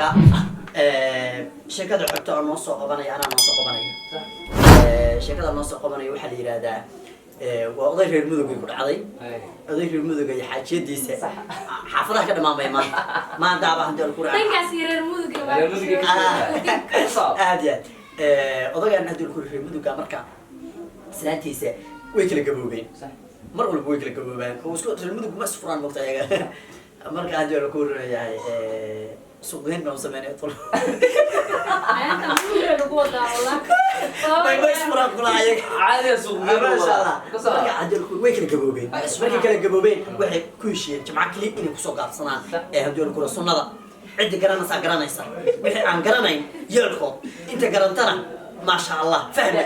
Marka sheekada xogta oo noo soo qabanaya, anaa noo soo qabanaya. Sheekada noo soo qabanaya waxaa la yidhaahdaa waa oday reer Mudugay ku dhacday. Oday reer Mudug iyo xaajiyadiisa xaafadaha ka dhamaamaya maanta maantaaba hanti ku dhacay. Dhankaas iyo reer Mudug. Reer Mudug ka soo. Aad iyo aad. Odagaan haddii ku reer Muduga, marka islaantiisa way kala gaboobeen. Mar walba way kala gaboobaan oo isku reer Mudug ma isfuraan, mogta ayaga. Marka haddii la ku yahay suuqgeyn baan u sameynaya tol. Maanta Mudug lagu wadaa wallah. Ma isfuraan kula ayaga. Caadiga suuq geyn. Maasha Allah. Ka soo. Marka haddii way kala gaboobeen. Markay kala gaboobeen, waxay ku heshiiyeen jimco keliya inay kusoo gaabsanaan. Ee haddii la kula sunnada, ciddi garanaysaa garanaysa, wixii aan garanayn yeelkood, inta garantana maasha Allah, fahme.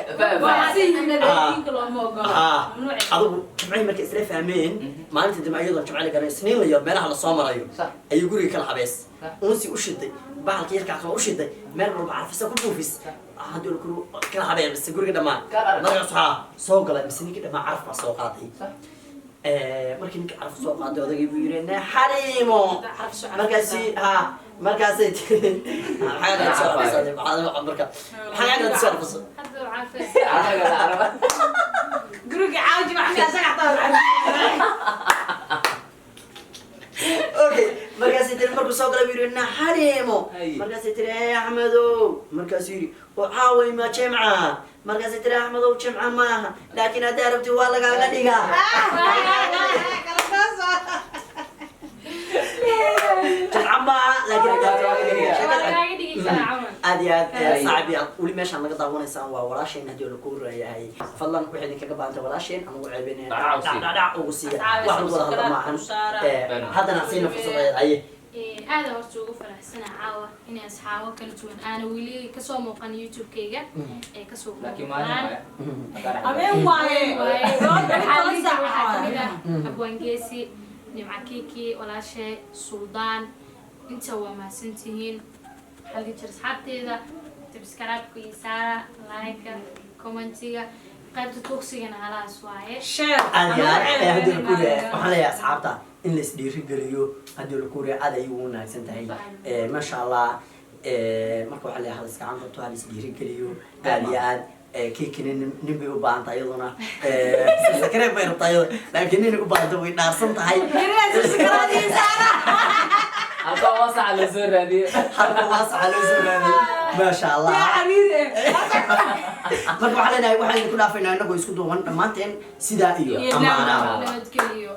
Diinka looma ogolo. Haa. Mamnuuc. Adigu jimcihii markay isla fahmeen, maalinta dambe iyadoo jimco la garanay, Isniin la yar meelaha lasoo marayo, ayuu guriga kala habees uunsi u shiday, bahalka yarkaa kale u shiday, meel walba carfisa ku buufis. Haddii la kuru kala habeen mise guriga dhammaan. Kala arag. Markaas waxaa soo galay mise ninkii dhammaan caraf baa soo qaaday. Markii ninkii caraf soo qaaday, odaygii buu yidhi, "Ne Xaliimo." Markaasi ha markaasay tiri, "Maxaa ka soo carfisay?" Marka maxaa ka soo carfisay? Hadda waxaa Anaga la araba. Guriga caawa jimcaha asaga xataa. Okay, markaasay tiri, markuu soo galay buu yidhi, "Na Xaliimo." Hay. Markaasay tiri, "Ee Axmedow." Markaasuu yidhi, "Oo caaway ma jimca?" Markaasay tiri, "Axmedow, jimca maaha, laakiin haddaa rabti waa lagaaga dhigaa." Kala tooso. Jimca maaha, laakiin haddaa rabti waa lagaaga dhigaa. Waa lagaaga dhigi karaa camal. Aad iyo aad. Hay. Saaxiib yaal, weli meeshaan naga daawanaysaan waa walaasheen. Haddii laku rayahay, fadlan waxay idinkaga baahantay walaasheen anagu ceebeynaya. Dhac dhac u siiya. Dhac ugu siiya. Asxaabi, wax lagu wada hadla maahan. subscribe u saara. Haddana siina fursad ayaad haye. Aada horta ugu faraxsana caawa inay asxaabo kala duwan aana weli kasoo muuqan YouTube-kayga ee kasoo Laakiin maalin muuqdaan. waaya. Habeen waaye. Waaye, Waxaa waxaa lihi waxaa kamid ah Abwaangeesi, Nimca Kiki, walaashe Suldaan. Inta waa mahadsantihiin. Waxaa la dhihi jira asxaabteeda subscribe-ka iyo saara, like-ka, comment-iga, qaybta tuugsigana halaas waaye. Share. Aad iyo aad. Haddii laku rayahay, waxaan leeyahay asxaabta in la isdhiirigeliyo haddii laku rayahay aad ayay ugu wanaagsan tahay. Maasha Allah. Marka waxaa leeyahay hal iskacan qabto, hal isdhiirigeliyo aad iyo aad. Kiikina nin bay u baahan tahay iyaduna. Subscribe bay rabtaa iyada, laakiin nin u baahanta way dhaarsan tahay. Halka wasaca la soo raadiyey. Halka waasaca loo soo raadiyey, maasha Allah. Marka waxaa leenahay, waxaan idinku dhaafaynaa inagoo isku duuban dhammaanteen sidaa iyo Iyo amaana. Nabadgeliyo.